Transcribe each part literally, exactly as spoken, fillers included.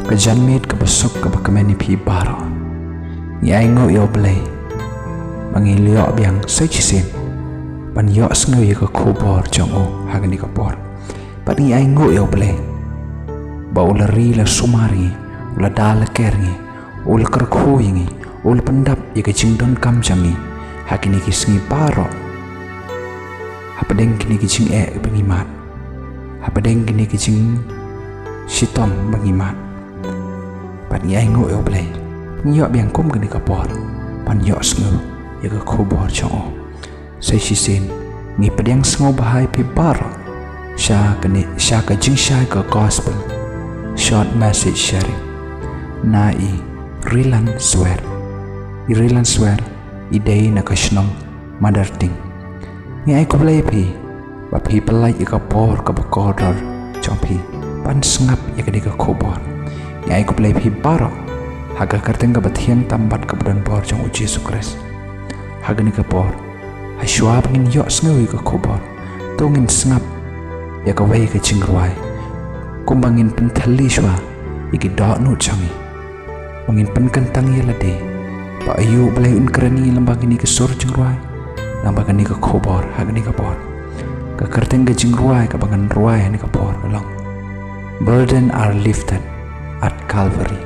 Ka janmiet kaba suk kaba kmen ïa phi baroh. Ngi ainguh ïa U Blei ba ngi la ïoh biang sa shisien ban ïohsngew ïa ka khubor jong u ha kane ka por. Bad ngi ainguh ïa U Blei ba u la ri la sumar ïa ngi, u la da la ker ïa ngi, u la kyrkhu ïa ngi, u la pyndap ïa ka jingdonkam jong ngi ha kine ki sngi baroh. Hapdeng kine ki jingeh ba ngi mad, hapdeng kine ki jingshitom ba ngi mad, bad ngi ainguh ïa U Blei. Ngi ïoh biang kum kane ka por ban ïohsngew ïa ka khubor jong u. Sa shisien ngi pdiang sngewbha ïa phi baroh sha kane, sha ka jingshai ka gospel short message sharing na i Rilan Swer. I Rilan Swer i dei na ka shnong Madarting. Ngi ai khublei ïa phi ba phi pynlait ïa ka por kaba kordor jong phi ban sngap ïa kane ka khubor. Ngi ai khublei ïa phi baroh ha ka kyrteng kaba thiang tam bad kaba donbor jong U Jisu Khrist. Ha kane ka por, ha shuwa ba ngin ïohsngew ïa ka khubor, to ngin sngap ïa kawei ka jingrwai kumba ngin pynthylli shuwa ïa ki dohnud jong ngi. Ba ngin pynkyntang ïa lade ba aïu U Blei un kren ïa ngi lyngba kane ka sur jingrwai, lyngba kane ka khubor ha kane ka por. Ka kyrteng ka jingrwai kaba ngan rwai ha kane ka por ka long Burden Are Lifted at Calvary.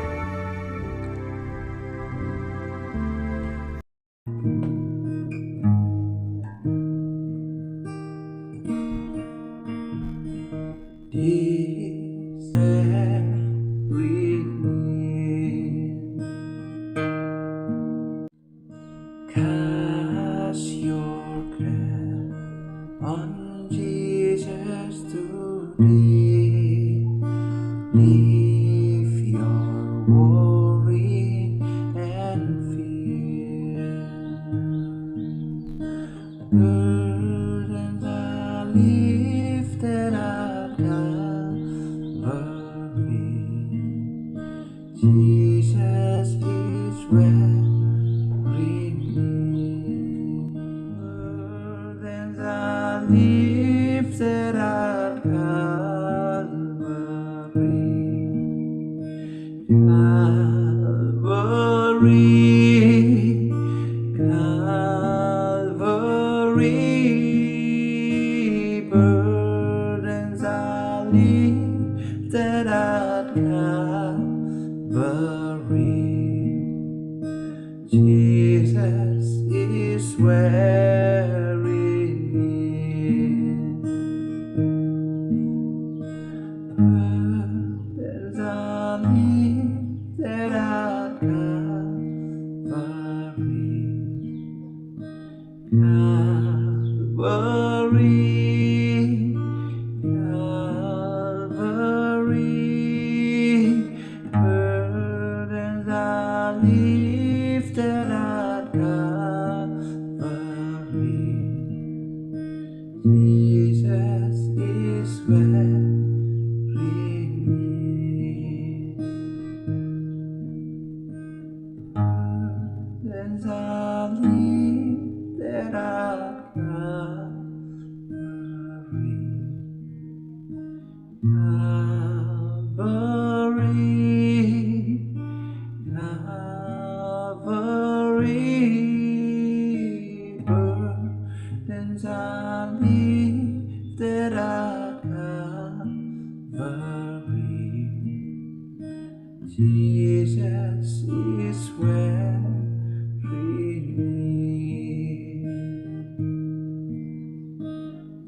Descend with me. Cast your care on Jesus today. Leave your worry and fear. Burdens are lifted at Calvary. Jesus is wearing me. Burdens are lifted at Calvary. Calvary, Calvary, burdens are lifted at Calvary. Jesus is wearing me. Burdens are lifted at Calvary. Calvary, Calvary, burdens are lifted at Calvary. Jesus is wearing me. Burdens are lifted at Calvary. Calvary, Calvary, burdens are lifted at Calvary. Jesus is wearing me.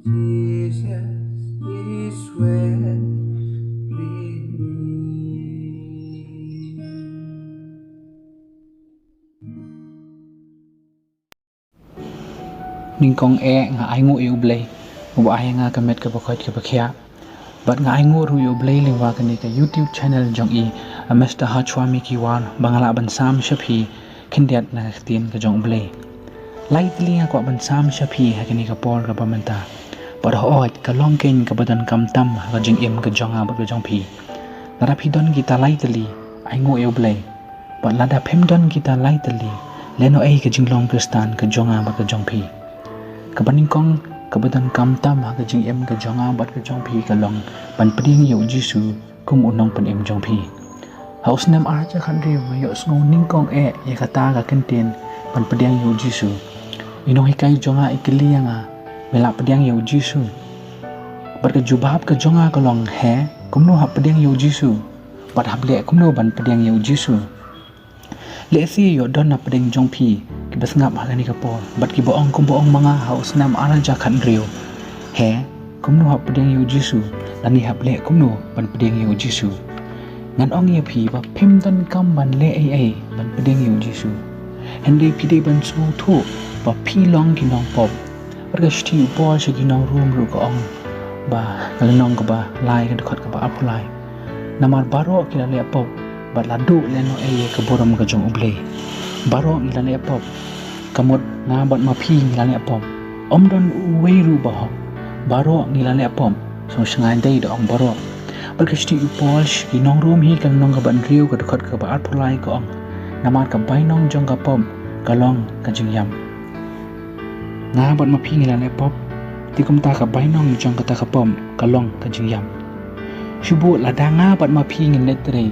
Jesus is wearing me. Nyngkong eh nga ainguh ïa U Blei uba ai ïa nga ka met kaba koit kaba khiah. Bad nga ainguh ruh ïa U Blei lyngba kane ka YouTube channel jong i, a Mister Hachwami Kiwar, ba nga lah ban sam sha phi khyndiat na ka ktien ka jong U Blei. Lai tylli nga kwah ban sam sha phi ha kane ka por kaba mynta. Bad hooid ka long keiñ kaba donkam tam ha ka jingim ka jong nga bad ka jong phi. Lada phi don kita lai tylli, ainguh ïa U Blei. Bad lada phim don kita lai tylli, lehnohei ka jinglong Khristan ka jong nga bad ka jong phi. Kaba nyngkong kaba donkam tam ha ka jingim ka jong nga bad ka jong phi ka long ban pdiang ïa U Jisu kum U Nongpynim jong phi. Ha u snem ar hajar khathynriew nga ïohsngew nyngkong eh ïa kata ka kyntien ban pdiang ïa u Jisu. I nonghikai jong nga i kylli ïa nga, me lah pdiang ïa u Jisu? Bad ka jubab ka jong nga ka long, he, kumno hap pdiang ïa u Jisu? Bad hap leh kumno ban pdiang ïa u Jisu? Lehse ïoh don na pdeng jong phi kiba sngap ha kane ka por bad kiba ong kumba ong ma nga ha u snem ar hajar khathynriew, he, kumno hap pdiang ïa u Jisu, lane hap leh kumno ban pdiang ïa u Jisu. Ngan ong ïa phi ba phim donkam ban leh ei ei ban pdiang ïa u Jisu. Hynrei phi dei ban sngewthuh ba phi long ki nongpop. Bad ka shithi u Paul sha ki nong Rom ruh ka ong ba, ka lynnong kaba lai ka dkhot kaba arphew lai, namar baroh ki la leh pop bad la duh lehnoh ei ïa ka burom ka jong U Blei. Baroh ngi la leh pop, ka mut nga bad ma phi ngi la leh pop. Ym don uwei ruh ba hok. Baroh ngi la leh pop. Sngewsih ngai dei da ong baroh. Bad ka shithi u Paul sha ki nong Rom hi ka lynnong kaba hynriew ka dkhot kaba arphew lai ka ong, namar ka bainong jong ka pop ka long ka jingïap. Nga bad ma phi ngi la leh pop, te kumta ka bainong jong kata ka pop ka long ka jingïap. Shu buh lada nga bad ma phi ngin leit trei,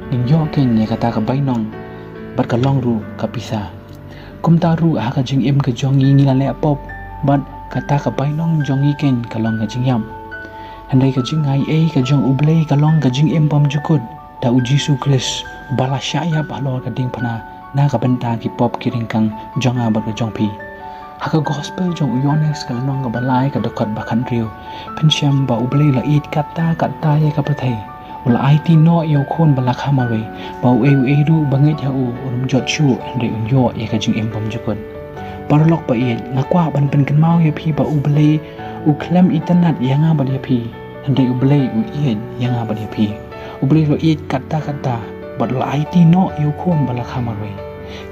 ngin ïoh keiñ ïa kata ka bainong bad ka long ruh ka pisa. Kumta ruh ha ka jingim ka jong ngi ngi la leh pop bad kata ka bainong jong ngi keiñ ka long ka jingïap. Hynrei ka jingai ei ka jong U Blei ka long ka jingim bymjukut da U Jisu Khrist ba la shah ïap halor ka diengphna na ka bynta ki pop ki ryngkang jong nga bad ka jong phi. Ha ka gospel jong u Ïohannes ka lynnong kaba lai ka dkhot ba khathynriew, phin shem ba U Blei u la ïeit katta katta ïa ka pyrthei, u la aiti noh ïa u khun ba la kha marwei, ba uei uei ruh ba ngeit ha u un ym jot shuh hynrei un ïoh ïa ka jingim bymjukut. Paralok ba ïeit, nga kwah ban pynkynmaw ïa phi ba U Blei u khlem itynnad ïa nga bad ïa phi. Hynrei U Blei u ïeit ïa nga bad ïa phi. U Blei u la ïeit katta katta bad u la aiti noh ïa u khun ba la kha marwei.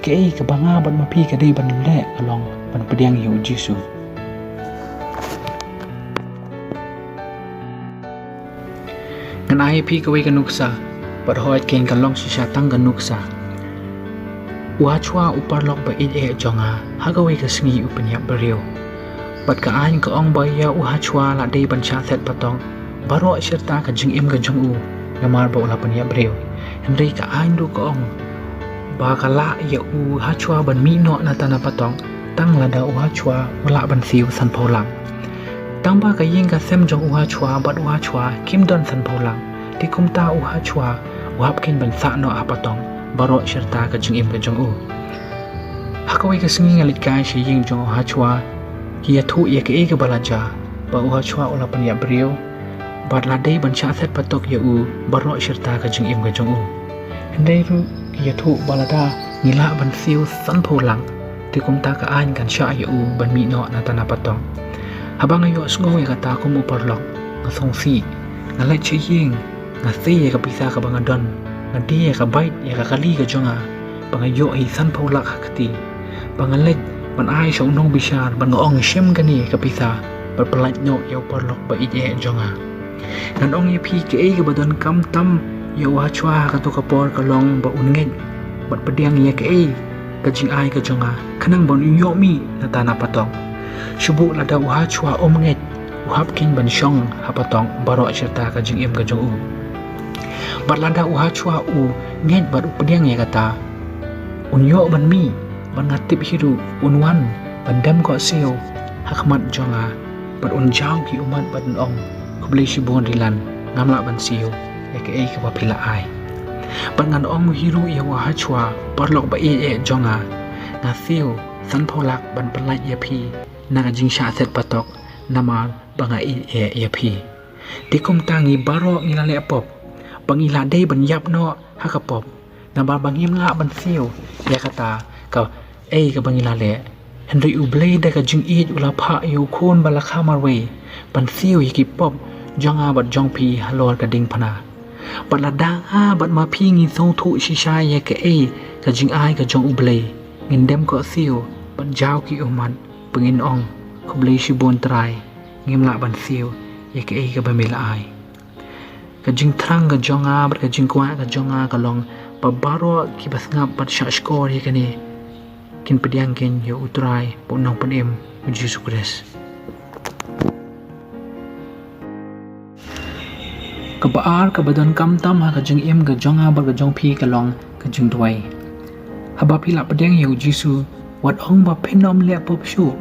Kaei kaba nga bad ma phi ka dei ban leh ka long ban pdiang ïa U Jisu. Ngan ai ïa phi kawei ka nuksa bad hooid keiñ ka long shisha tang ka nuksa. U hashwa u paralok ba ïeit eh jong nga ha kawei ka sngi u pynïap briew. Bad ka aiñ ka ong ba ïa u hashwa la dei ban shah set patok baroh shirta ka jingim ka jong u namar ba u la pynïap briew. Hynrei ka aiñ ruh ka ong ba ka lah ïa u hashwa ban mih noh na tana patok tang lada u hashwa u lah ban siew sanphew lak. Tang ba ka ïing ka sem jong u hashwa bad u hashwa kim don sanphew lak. Te kumta u hashwa u hap keiñ ban sah noh ha patok baroh shirta ka jingim ka jong u. Ha kawei ka sngi nga leit kai sha ïing jong u hashwa, ki ïathuh ïa kaei kaba la jia, ba u hashwa u la pynïap briew bad la dei ban shah set patok ïa u baroh shirta ka jingim ka jong u. Hynrei ruh ki ïathuh ba lada ngi lah ban siew sanphew lak, te kumta ka aiñ kan shah ïa u ban mih noh na tana patok. Haba nga ïohsngew ïa kata kum u paralok, nga sngewsih. Nga leit sha ïing, nga sei ïa ka pisa kaba nga don, nga die ïa ka bike ïa ka kali ka jong nga ba nga ïoh hi sanphew lak ha kti. Ba nga leit ban ai sha u nongbishar bad nga ong shim kane ka pisa bad pyllait noh ïa u paralok ba ïeit eh jong nga. Ngan ong ïa phi kaei kaba donkam tam ïa u hashwa ha kato ka por ka long ba un ngeit bad pdiang ïa kaei ka jingai ka jong nga khnang ban ïoh mih na tana patok. Shu buh lada u hashwa um ngeit, u hap keiñ ban shong ha patok baroh shirta ka jingim ka jong u. Bad lada u hashwa u ngeit bad u pdiang ïa kata, un ïoh ban mih, bad nga tip hi ruh un wan ban dem koh siew ha khmat jong nga bad un jaw ki ummat bad un ong, khublei shibun Rilan, ngam lah ban siew ïa kaei kaba phi la ai. Bad ngan ong hi ruh ïa u hashwa, paralok ba ïeit eh jong nga, nga siew sanphew lak ban pyllait ïa phi na ka jingshah set patok namar ba nga ïeit eh ïa phi. Te kumta ngi baroh ngi la leh pop ba ngi la dei ban ïap noh ha ka pop namar ba ngim lah ban siew ïa kata kaei kaba ngi la leh. Hynrei U Blei da ka jingïeit u la phah ïa u khun ba la kha marwei ban siew ïa ki pop jong nga bad jong phi halor ka diengphna. Bad lada nga bad ma phi ngi sngewthuh shisha ïa kaei ka jingai ka jong U Blei, ngin dem koh siew bad jaw ki ummat ba ngin ong, khublei shibun Trai, ngim lah ban siew ïa kaei kaba me la ai. Ka jingthrang ka jong nga bad ka jingkwah ka jong nga ka long ba baroh kiba sngap bad shahshkor ïa kane kin pdiang keiñ ïa U Trai bad U Nongpynim U Jisu Khrist. Kaba ar kaba donkam tam ha ka jingim ka jong nga bad ka jong phi ka long ka jingduwai. Haba phi la pdiang ïa u Jisu, wat ong ba phin ym leh pop shuh,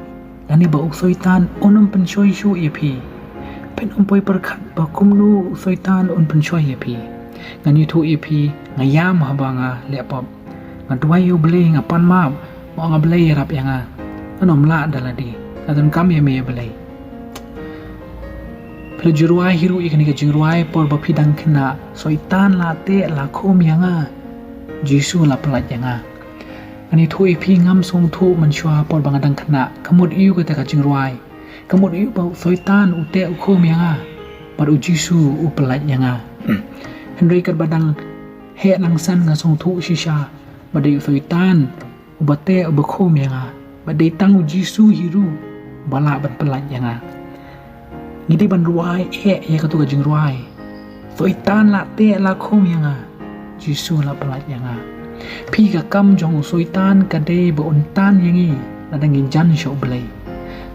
lane ba u Soitan un ym pynshoi shuh ïa phi. Phin ym poi pyrkhat ba kumno u Soitan un pynshoi ïa phi. Ngan ïathuh ïa phi, nga ïam haba nga leh pop. Nga duwai ïa u Blei, nga pan map, ma nga, Blei ïarap ïa nga. Ngan ym lah da lade. Nga donkam ïa me, Blei. Phi la ju rwai hi ruh ïa kane ka jingrwai por ba phi dang khynnah: Soitan la teh la khum ïa nga, Jisu la pyllait ïa nga. Ngan ïathuh ïa phi, ngam sngewthuh mynshuwa por ba nga dang khynnah, ka mut aïu kata ka jingrwai. Ka mut aïu ba u Soitan u teh u khum ïa nga, bad u Jisu u pyllait ïa nga. Hynrei katba dang heh nangsan nga sngewthuh shisha ba dei u Soitan uba teh uba khum ïa nga, ba dei tang u Jisu hi ruh ba lah ban pyllait ïa nga. Ngi dei ban rwai eh ïa kato ka jingrwai: Soitan la teh la khum ïa nga, Jisu la pyllait ïa nga. Phi, ka kam jong u Soitan ka dei ba un tan ïa ngi lada ngin jan sha u Blei.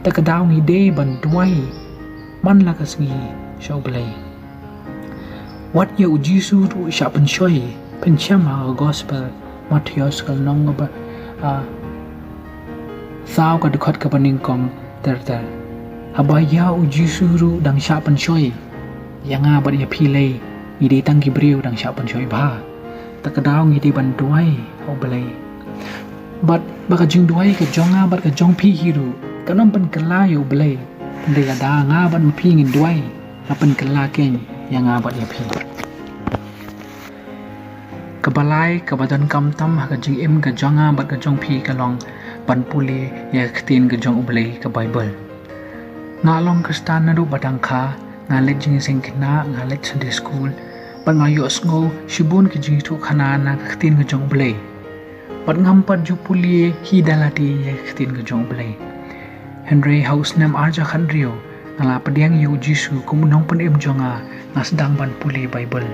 Te ka daw ngi dei ban duwai man la ka sngi sha u Blei. Wat ïa u Jisu ruh shah pynshoi. Phin shem ha ka Gospel Mathaios ka lynnong kaba, ah, saw, ka dkhot kaba nyngkong ter ter. Haba ïa u Jisu ruh dang shah pynshoi, ïa nga bad ïa phi lei, ngi dei tang ki briew dang shah pynshoi bha. Te ka daw ngi dei ban duwai ha u Blei. Bad ba ka jingduwai ka jong nga bad ka jong phi hi ruh kan ym pynkylla ïa u Blei. Hynrei lada nga bad ma phi ngin duwai, nga pynkylla keiñ ïa nga bad ïa phi. Kaba lai kaba donkam tam ha ka jingim ka jong nga bad ka jong phi ka long ban pule ïa ka ktien ka jong u Blei, ka Baibl. Nga long Khristan naduh ba dang kha, nga leit jingïaseng khynnah, nga leit Sunday school, bad nga ïohsngew shibun ki jingïathuhkhana na ka ktien ka jong u Blei. Bad ngam pat ju pule hi da lade ïa ka ktien ka jong u Blei. Hynrei ha u snem arhajar khathynriew nga la pdiang ïa u Jisu kum u nongpynim jong nga, nga sdang ban pule Baibl.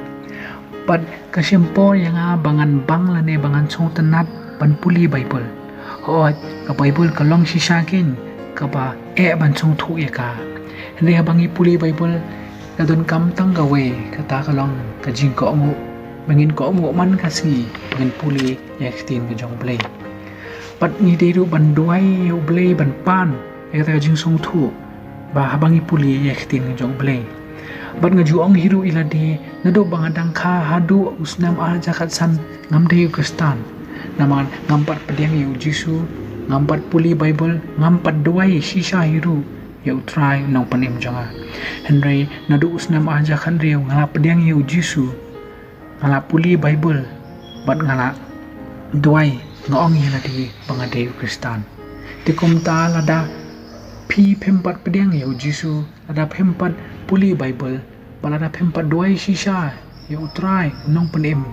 Bad ka shim por ïa nga ba ngan bang lane ba ngan sngewtynnat ban pule Baibl. Hooid, ka Baibl ka long shisha keiñ kaba eh ban sngewthuh ïa ka. Hynrei haba ngi pule Baibl, ka donkam tang kawei, kata ka long ka jingkohnguh. Ba ngin kohnguh man ka sngi ba ngin pule ïa ka ktien ka jong u Blei. Bad ngi dei ruh ban duwai ïa u Blei ban pan ïa kata ka jingsngewthuh ba haba ngi pule ïa ka ktien ka jong u Blei. Bad nga ju ong hi ruh ïa lade, naduh ba nga dang kha haduh u snem arhajar khatsan ngam dei u Khristan. Namar ngam pat pdiang ïa u Jisu, ngam pat pule Baibl, ngam pat duwai shisha hi ruh ïa u Trai u nongpynim jong nga. Hynrei naduh u snem arhajar khathynriew nga la pdiang ïa u Jisu, nga la pule Baibl, bad nga la duwai, nga ong ïa lade ba nga dei u Khristan. Te kumta lada phi phim pat pdiang ïa u Jisu, lada phim pat pule Baibl, bad lada phim pat duwai shisha ïa u Trai u nongpynim,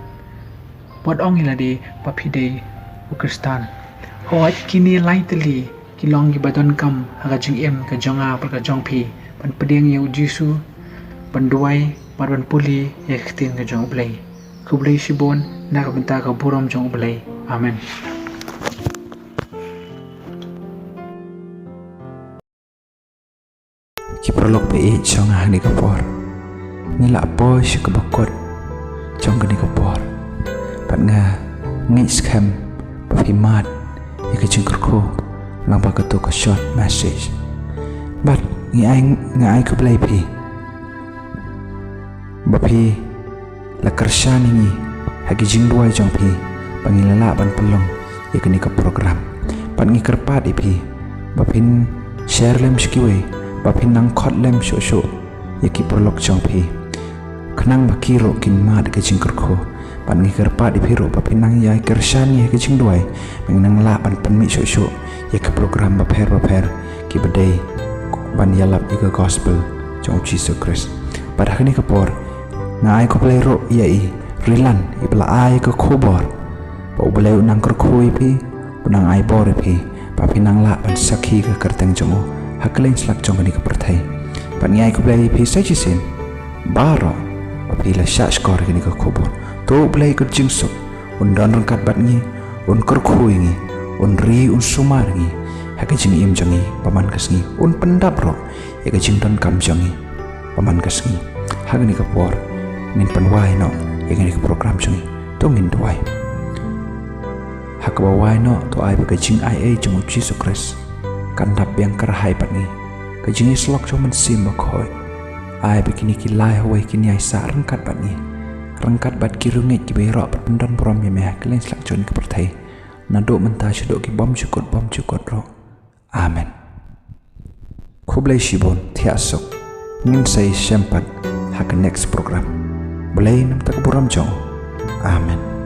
wat ong ïa lade ba phi dei u Khristan. Hooid, kine lai tylli ki long kiba donkam ha ka jingim ka jong nga bad ka jong phi, ban pdiang ïa u Jisu, ban duwai, bad ban pule ïa ka ktien ka jong u Blei. Khublei shibun na ka bynta ka burom jong u Blei. Amen. Ki paralok ba ïeit jong nga ha kane ka por, ngi la poi sha kaba kut jong kane ka por. Bad nga ngeit skhem ba phi mad ïa ka jingkyrkhu lyngba kato ka short message. Bad ngi ai, nga ai khublei ïa phi ba phi la kyrshan ïa ngi ha ki jingduwai jong phi ba ngi la lah ban pynlong ïa kane ka program. Bad ngi kyrpad ïa phi ba phin share lem sha kiwei, ba phin nang khot lem shuh shuh ïa ki paralok jong phi, khnang ba ki ruh kin mad ïa ka jingkyrkhu. Bad ngi kyrpad ïa phi ruh ba phin nang ïai kyrshan ïa ka jingduwai ba ngin nang lah ban pynmih shuh shuh ïa ki program bapher bapher kiba dei ban ïalap ïa ka gospel jong u Jisu Khrist. Bad ha kane ka por nga ai khublei ruh ïa i Rilan, iba la ai ka khubor ba u Blei u nang kyrkhu ïa phi, u nang ai bor ïa phi ba phin nang lah ban sakhi ïa ka kyrteng jong u ha kylleng slak jong kane ka pyrthei. Bad ngi ai khublei ïa phi sa shisien baroh ba phi la shahshkor ïa kane ka khubor. To u Blei ka jingsuk un don ryngkat bad ngi, un kyrkhu ïa ngi, un ri, un sumar ïa ngi ha ka jingim jong ngi ba man ka sngi, un pyndap ruh ïa ka jingdonkam jong ngi ba man ka sngi. Ha kane ka por Ngin pynwai noh ïa kane ka program jong ngi. To ngin duwai. Ha kaba wai noh, to ai ba ka jingaiei jong U Jisu Khrist kan dap biang kyrhai bad ngi. Ka jingïasyllok jong U Mynsiem Bakhuid, ai ba kine ki lai hawei kin ïaisah ryngkat bad ngi, ryngkat bad ki riewngeit kiba ïaroh ban pyndonburom ïa me ha kylleng shlak jong kane ka pyrthei, naduh mynta shaduh ki bymjukut bymjukut ruh. Amen. Khublei shibun, thiah suk. Ngin sa ïashem pat ha ka next program. Blei namar ka burom jong U. Amen.